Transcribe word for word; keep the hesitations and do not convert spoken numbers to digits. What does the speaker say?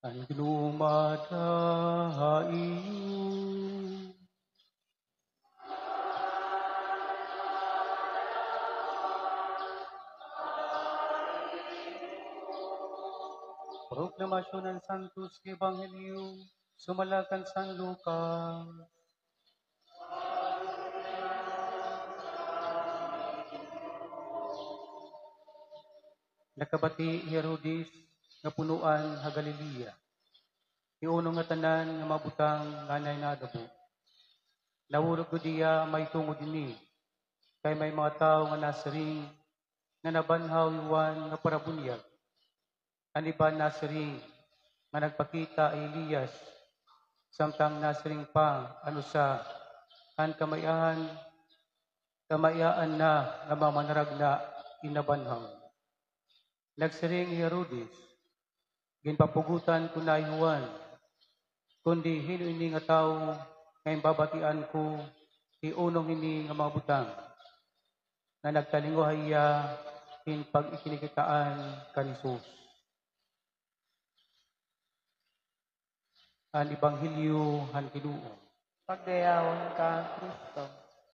An Ginoo mada ha iyo. Proklamasyon han Santos nga Ebanghelyo sumala kan San Lucas. Nakabati hi Herodes nga punoan ha Galilea hi unong ngatanan nga mga butang nganay nadabo. Nawurog gud hiya mahitungod hini, kay may mga tawo nga nasiring nga nabanhaw hi Juan nga Parabunyag. An iban nasiring nga nagpakita hi Elias, samtang nasiring pa an usa nga an kamay-ahan, kamay-ahan na nga mga manaragna in nabanhaw. Nagsiring hi Herodes, "Ginpapugotan ko na hi Juan, kundi hin-o ini nga tawo nga ginbabatian ko hi unong hini nga mga butang?" nga nagtalinguha hiya hin pag-ikinikitaan kan Jesus. An Ebanghelyo han Ginoo. Pagdayawon ka, Kristo.